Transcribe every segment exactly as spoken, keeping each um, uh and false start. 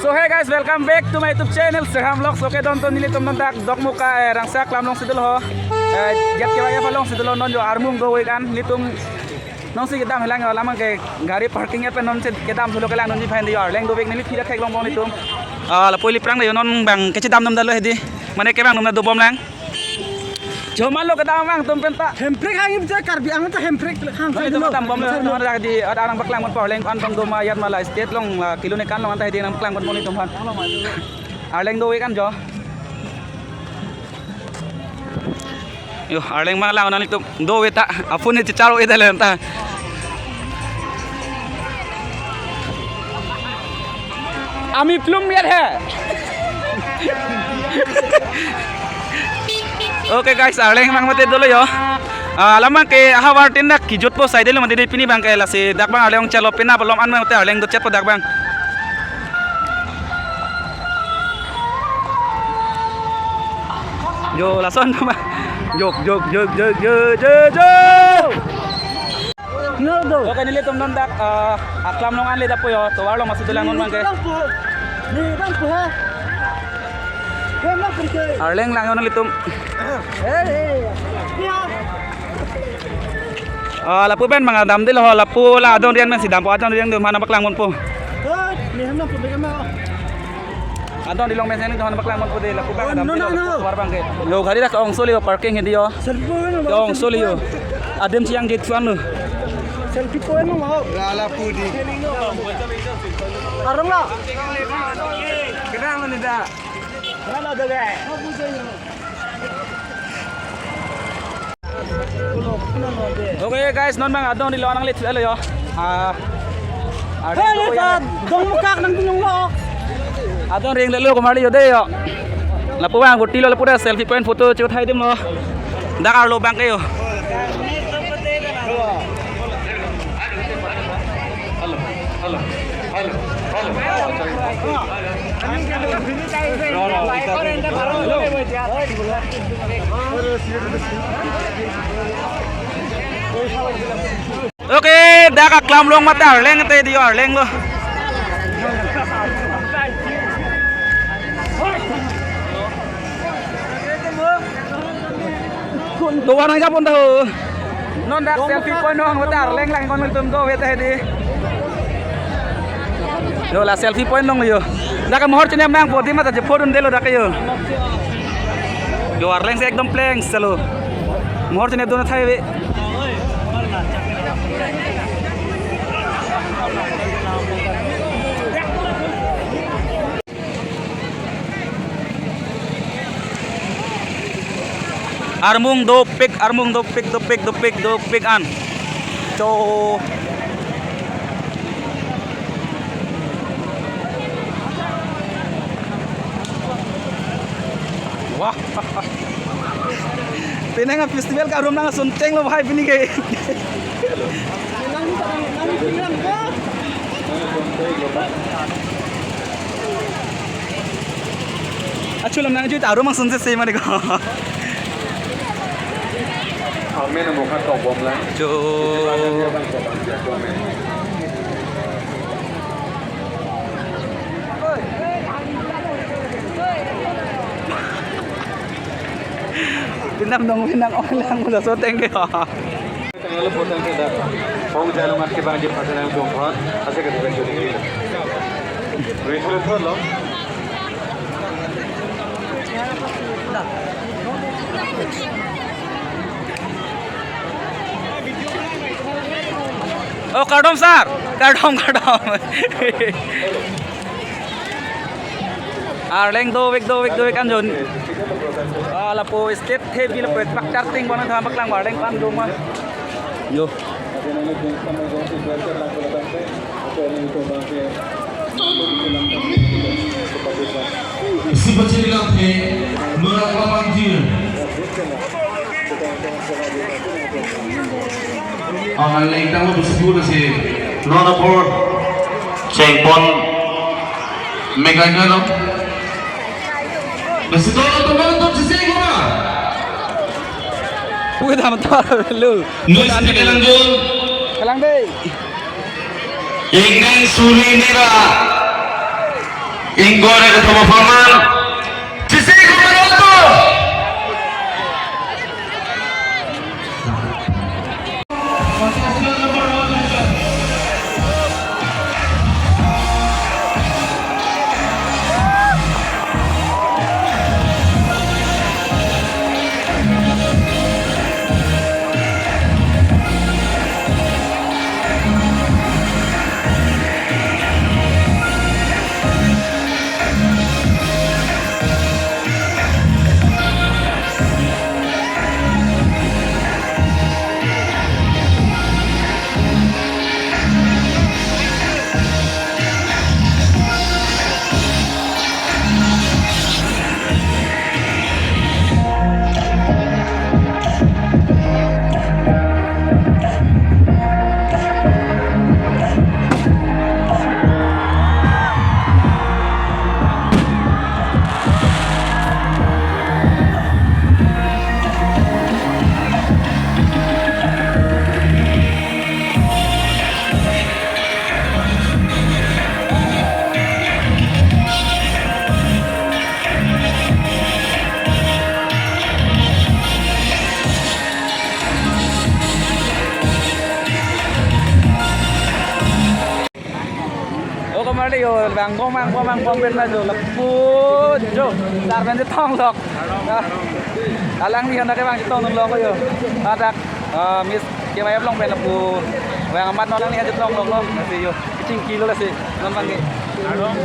So hey guys, welcome back to my YouTube channel Serham Vlogs. Okay, don ton nelitum non dak Dokmoka, eh, Rangsa Aklam alongsi dolo ho. Eh, jat ke baya alongsi dolo, non jo armung do-ik an nelitum. Nonsi kedam helang, alam ke gari parking ya pen nonsi kedam thulo kelang, nonsi phan di Arleng do-ik neli phira theklong bom nelitum. Ah, lapu ili aphrang de non bang kechedam dam dalo hedi. Mane kevang dam dobom lang. Joman lo kedam vang atum penta. Hemprek hang ibi Karbi Anglong ta hemprek hang. Nelitum kedam bom lo, non dak di ada nangpaklang ponpo Arleng an tong doma yat mala state along la kilo ne kan along anta hedi nangpaklang ponpo nelitum aphan. Arleng do-ik an jo. Yo, Arleng mang lang nelitum do-ik ta, apun ni checharo ita lenta. Ami plum ya he. Okay guys, Arleng mang mate dolo yo. Ah, alam ke ahavar tin dak kijutpo side lo mate pini bang ke lasi dak bang Arleng chalo pina balom an mate Arleng do chetpo dak bang. Yo, lason nama. Jok, jok, jok, jok, jok, jok, jok. Nyo do. Okay, nelitum non dak, eh, Aklam along anle dapo yo. Tovar along masuk lang non bang ke. Ni bang po ha. Hem na pergi. Arleng lang yo nelitum. Eh, eh. Ya. Ah, lapu pen mang damde lo ho, lapu la adon rian pensi dampo, adon rian do mana paklang ponpo. Hei, ni hem na pergi ma. Adon dilong mesen ni dohan paklang ponpo de lapu bang. Oh, adam no, no, no. War bang ke. Lo gari rak ong soli parking hedi yo. Selfie point lo. Ong soli yo. Adem siang gate suan lo. Selfie point lo mau. Lala pudi. Arong lo. Kenang ni da. Kenang lo de. Okay guys, non bang adon dilo nanglit lo yo. Ah. Hey, adon ta dong mukak nang binong lo. Adon ring lo kumari yo de yo. Lapu bang guti lo lapu dak selfie point photo chot hai dim lo. Dak arlo bang ke yo. Okay, dak Aklam along mate Arleng te di Arleng lo. Doan aja pon tahu. Non dak selfie point non mate Arleng lang kon tum do weta hedi. Yo la selfie point along yo. Dak mohor chini mang podi mata je phodun delo dak yo. Yo Arleng si ekdom pleng selo. Mohor chini dun thai ve. Armung dopik, armung dopik, dopik, dopik, dopik an. Cho. Wah. Penang festival ke arum nangsunteng lo bhai pini ke. Achulam nangjuit arum nangsunse se mane ko. Amen mo kha to bom la. Jo. Pinam dong pinam ong lang mula soteng ke. Tanggal potang ke dak. Hong jalung at ke bang je pasanang jongkon, ase ke tiba jodi. Wait for the lo. Oh, kardom sir. Kardom, kardom. Arleng dovek, dovek, dovek anjon. Ah, lapu state heavy lapu tractor ting bona tha paklang Arleng pan doma. Yo. Isi pachini lang the, merak lamang jir. Ang lengtang lo bisi pura si. Non apor. Chengpon. Mega nyo lo. Bisi dolo teman untuk sisi guna. Pura dam tar lu. Nulis ni kelangjun. Kelang dei. Ingdeng suri nira. Ingkoi ra kethom apharman, Jisi Kumar Alto. O kamar yo, bang bom, bang bom, bang bom pen na jo, lapu jo, dar pen chetong lok. Alangli hana ke bang chetong lok yo. Hadak, eh, Miss K Y F along pen lapu vang amat non alangli hana chetong lok lo. Lasi yo, kachingki lo lasi, non bang ke. Ardom,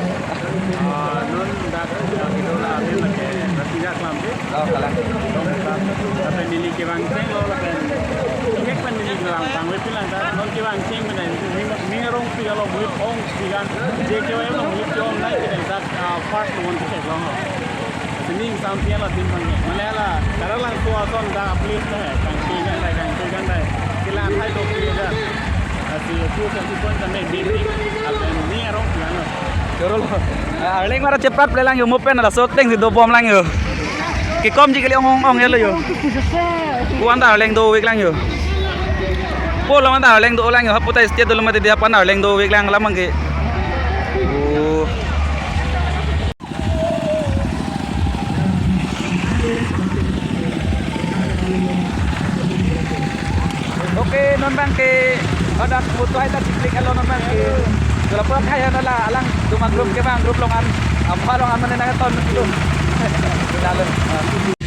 ah, non dak, ah, video la amen lake, lasi dak lam. Oh, kalang. Lapen neli kevang chenglo lapen. Kek pen neli kevang pangve pilang ta. Non kevang cheng pen neli, neli arong pi along muhit ong pi kan. Je kevang along muhit ong nai kevang ta, ah, first one to take long. Sining sampian la tim pangke. Mane la, karang lang tua son da uplift hai. Kangke kan dai, kangke kan dai. Kilang hai to pi da. Lasi two twenty point kami bibi. Lapen neli arong pi ano. Joro lo. Ah, arleng mara chepat pule lang yo, mo pen laso ateng si dobom lang yo. Kekom ji kali ong ong ong yo lo yo. Ko-an ta arleng dovek lang yo. Ko lo-an ta arleng do lang yo. Hapu ta state dolo mati dia pan arleng dovek lang lam ke. Oh. Okay, non bang ke, hadak mutu hai ta chiklik alo non bang ke. Kalau pura kaya nala alang duma group ke bang, group along an, apa along an mane nang ton dulu. Lalu.